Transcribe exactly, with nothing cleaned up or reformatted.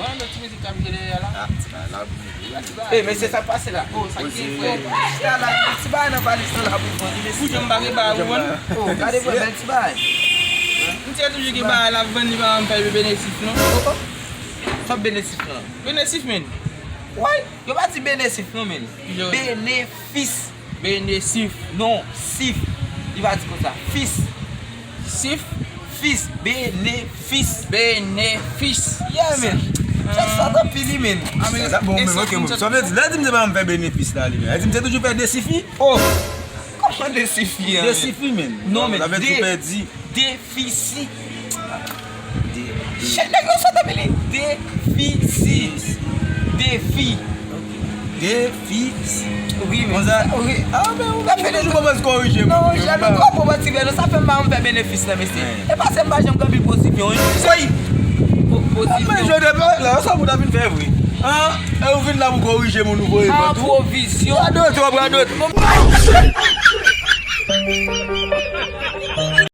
Yon lòt ti mizik k ap jwe dèyè a la. Ah, ti bagay la, bon. Ey, mesye, sa k pase la? Oh, sa k gen, frè? Chita la, ti bagay nan valiz lan la pou vann, mesye. Pou jan m pa gen bagay pou vann. Oh, gade, frè, bèl ti bagay. M te toujou gen bagay la pou vann, li pa janm fè benesif, non. Oh, oh. Sa benesif lan? Benesif, men. Why? Yo pa di benesif, non, men. Benefis. Benesif. Non, sif. Li pa di konsa. Fis. Sif. Fis. Benefis. Benefis. Yeah, men. Chak sa tanpi li, men. Sa bon, men, ok, men. Sa vle di, lè di m se pa m fè benefis la, li, men. Lè di m se toujou fè desifi. Oh! Kòman desifi, an? Desifi, men. Non, men. Sa vle di ou pèdi. Defisi. Chèk nèg yo sot epi li. Defisi. Defi. Defisi. Wi, men. Konsa. Wi. Ah, men ou toujou pwomèt korije mwen. Non, jè nou twò pwomèt ti bèl. Sa fè m pa anvi fè benefis la, mesye. E pase m pa janm gen anpil pozisyon, wi. Soy. Pozisyon. Mwen jwe de pawòl la, sa pou ta vin fè vre. An, e ou vin la pou korije moun ou voye kont ou. Pwovizyon. Radot, w ap radot.